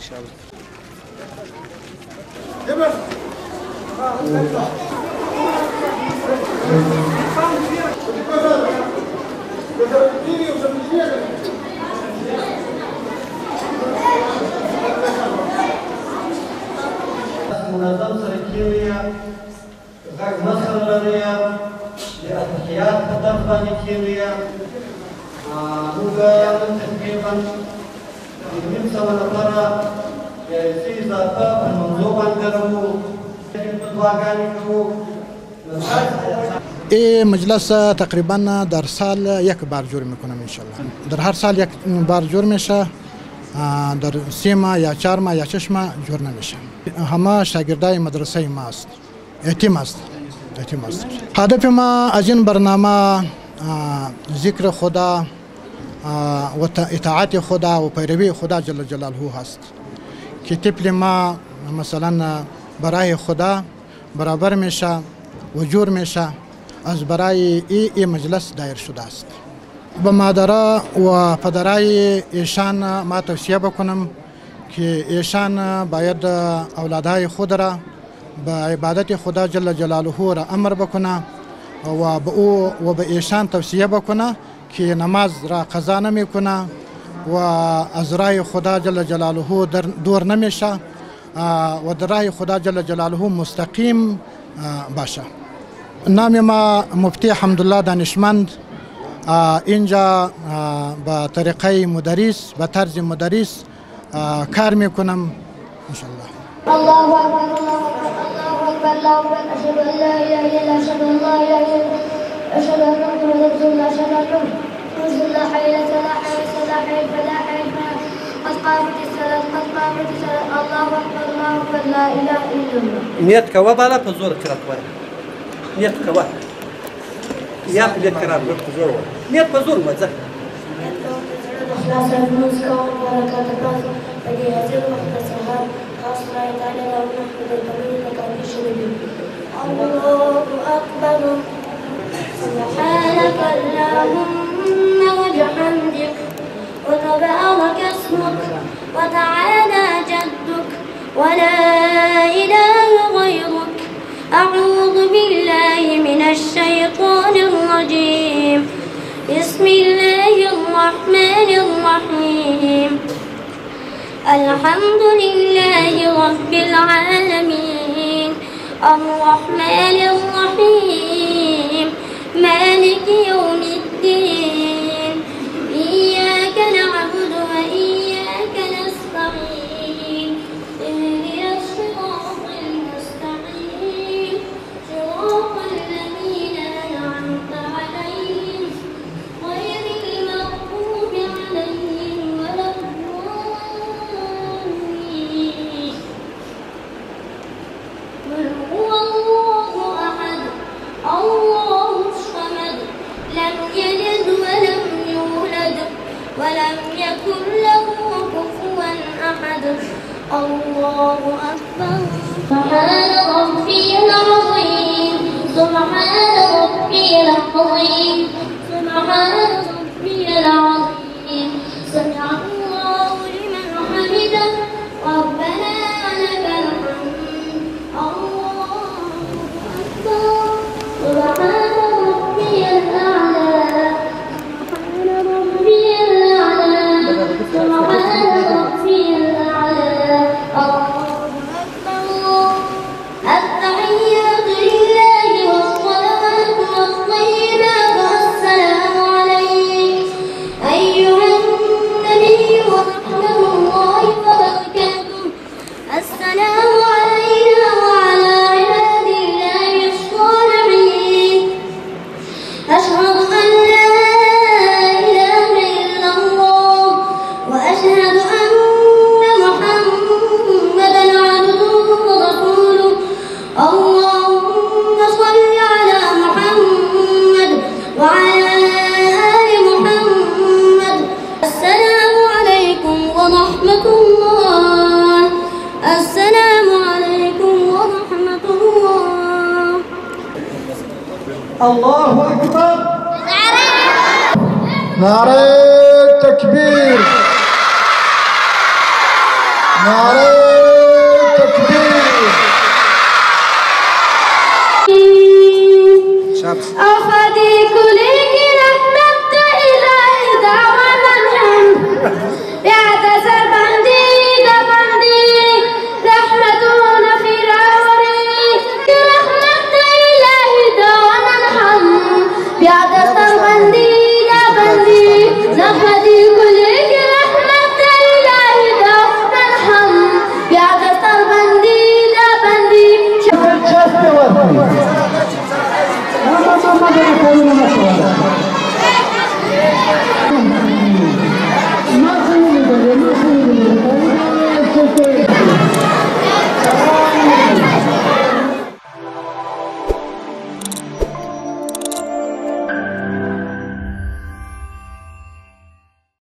شاء الله. منظم سره کېنئ، غږ مه خرلنئ، د اتحیات په طرف باندې کېنئ. موږ نن تقریبا 550 نفره یا څه اضافه په لمانځو باندې لرو، دعاګانې کوو. این مجلس تقریبا در سال یک بار جور میکنم انشالله. در هر سال یک بار جور میشه، در 3 ماه یا 4 ماه یا 6 ماه جور نمیشه. همه شاگردای مدرسه ما است، یتیم است، یتیم است. هدف ما از این برنامه ذکر خدا و اطاعت خدا و پیروی خدا جل جلاله هست که طفل ما مثلا برای خدا برابر میشه و جور میشه. از برای ای مجلس دایر شده است. به مادرا و پدرای ایشان ما توصیه بکنم که ایشان باید اولادهای خود را به عبادت خدا جل جلاله را امر بکنه و به او و به ایشان توصیه بکنه که نماز را قضا نمیکنه و از راه خدا جل جلاله دور نمیشه و در راه خدا جل جلاله مستقیم باشه. نام ما مفتی حمدالله دانشمند. اینجا به طریقه مدرس، به طرز مدرس کار میکنم انشالله. الله اکبر، الله اکبر، الله اکبر، الله اکبر. اشهد ان لا اله الا الله، اشهد ان لا اله الا الله، اشهد ان محمدا رسول الله، اشهد ان رسول الله. حي على الصلاه، حي على الصلاه، حي على الفلاح، حي على الفلاح. قد قامت الصلاه، قد قامت الصلاه. الله اکبر، الله اکبر، لا اله الا الله. نیت کوه بالا په زور قرات وایه، نیت کوه یا په نیت قرات نیت په زور وایه. نیت کوم د زړه د خلاصه لمونځ کوم، برکت پاس په دې عظیم وخت د سهار خاص خدای تعالی راونه د کلونو تکالیف شوي دي. الله اکبر. سبحانك اللهم وبحمدك وتبارك اسمك وتعالى جدك ولا إله غيرك. أعوذ بالله من الشيطان الرجيم. بسم الله الرحمن الرحيم. الحمد لله رب العالمين الرحمن الرحيم مالك يوم الدين إياك نعبد وإياك نستعين اهدنا الصراط المستقيم صراط الذين أنعمت عليهم غير المغضوب عليهم ولا الضالين. قل هو الله أحد الله الصمد لم يلد ولم يولد ولم يكن له كفوا أحد. الله أكبر. سبحان ربي العظيم، سبحان ربي العظيم، سبحان ربي العظيم. سمع الله لمن حمده. ربنا لك الحمد. الله أكبر. سبحان ربي الأعلى، سبحان ربي الأعلى، سبحان ربي الأعلى. الله أكبر. التحيات لله والصلوات والطيبات والسلام عليك أيها النبي ورحمة الله وبركاته. السلام علينا وعلى عباد الله الصالحين. أشهد أن لا إله إلا الله وأشهد أن محمدا عبده ورسوله. اللهم صل على محمد وعلى آل محمد. السلام عليكم ورحمة الله. السلام عليكم ورحمة الله. الله أكبر. نعرة تكبير، نعره